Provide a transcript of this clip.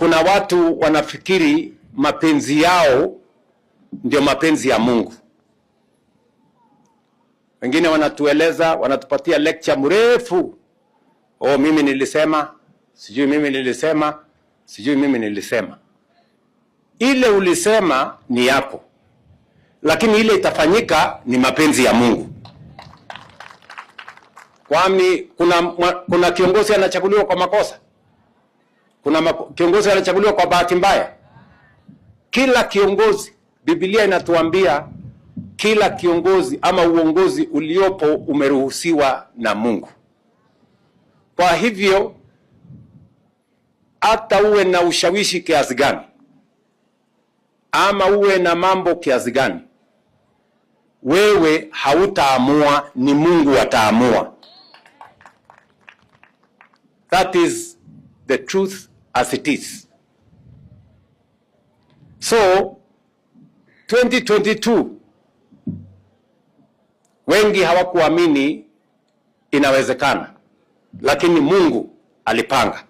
Kuna watu wanafikiri mapenzi yao ndio mapenzi ya Mungu. Wengine wanatueleza, wanatupatia lecture mrefu. "Oh, mimi nilisema, sijui mimi nilisema, sijui mimi nilisema." Ile ulisema ni yako, lakini ile itafanyika ni mapenzi ya Mungu. Kwani kuna kiongozi anachaguliwa kwa makosa? Kuna kiongozi anachaguliwa kwa bahati mbaya? Kila kiongozi, Biblia inatuambia kila kiongozi ama uongozi uliopo umeruhusiwa na Mungu. Kwa hivyo hata uwe na ushawishi kiasi gani ama uwe na mambo kiasi gani, wewe hautaamua, ni Mungu ataamua. That is the truth as it is. So 2022 wengi hawakuamini inawezekana, lakini Mungu alipanga.